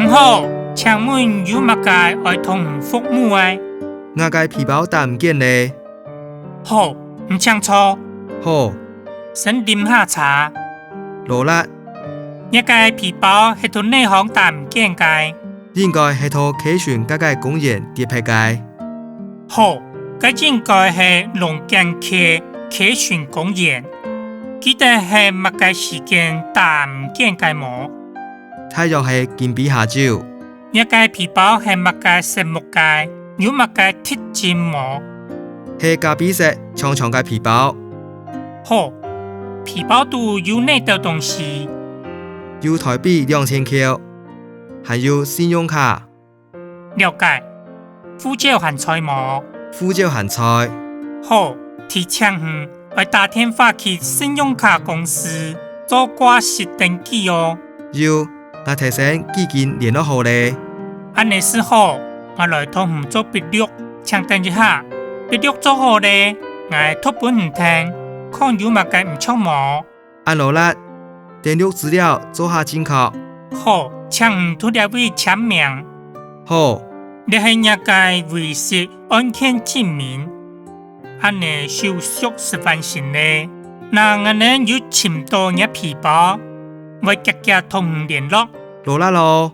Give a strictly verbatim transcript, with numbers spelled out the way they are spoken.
你好，請問有麼个愛同你服務个？𠊎个皮包打毋見了。好，你請坐。好。先啉下茶。勞力。若个皮包係在哪項打毋見个？ 應該係在溪脣該个公園跌忒个。好，該應該係龍井區溪脣公園。記得係麼个時間打毋見个無？大約係今晡下晝。若个皮包係麼个色目个？有麼个特徵無？係咖啡色長長个皮包。好，皮包肚有哪兜東西？有臺幣兩千箍，還有信用卡。 了解。護照還在無？護照還在。好，提醒你，愛打電話去信用卡公司做掛失登記哦。有，𠊎頭先已經聯絡好了。恁呢就好，𠊎來同你做筆錄，請等一下。筆錄做好了，𠊎讀分你聽，看有麼个毋著無？ 恁勞力，登錄資料做下正確。好，請你在這位簽名。好。這係若个遺失案件證明。恁呢手續就完成了。若𠊎等有尋著若皮包，會遽遽同你聯絡。勞力囉。